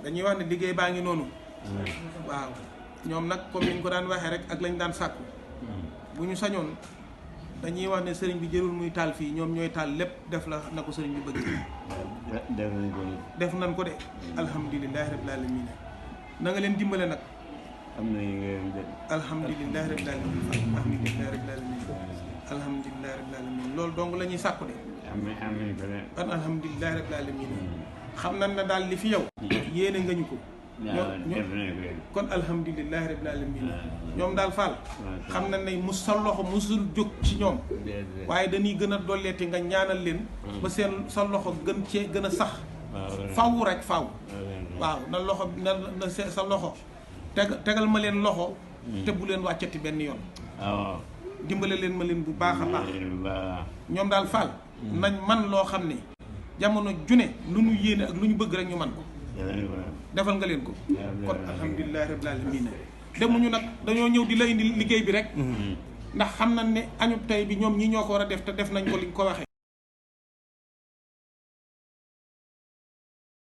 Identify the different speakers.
Speaker 1: dañuy wax ne liggéey baa ngi noonu waaw ñoom nag comme niñ ko daan waxee rek ak lañ daan sàkku bu ñu sañoon dañuy wax ne sëriñ bi jërul muy taal fii ñoom ñooy taal lépp def la na ko sëriñ bi bëgg def nañ ko de alhamdulilahi rabbil alamin na nga leen dimbale nag
Speaker 2: am na
Speaker 1: alhamdulilahi rabbil alamin alhamdulilahi rabbil alamin alhamdulilahi rabbil alamin loolu dong la ñuy sàkku de an alhamdulilahi rabbil alamin xam nañ ne daal li fi yow yéene nga ñu ko kon alhamdulilahi rabbil alamin ñoom daal Fall xam nañ ne sa loxo musul jóg ci ñoom waaye dañuy gën a dolleeti nga ñaanal leen ba seen sa loxo gën cee gën a sax faw rek faw waaw na loxo na sa loxo tegal ma leen loxo te bu leen wàccati benn yoon dimbale leen ma leen bu baax a baax ñoom daal Fall nañ man loo xam ne jamono june lu ñu yéene ak lu ñu bëgg rek ñu man ko defal nga leen ko kon alhamdulilahi rabbil alamin demuñu nag dañoo ñëw di la indi liggéey bi rek ndax xam nañ ne añub tey bi ñoom ñi ñoo ko war a def te def nañ ko liñ ko waxee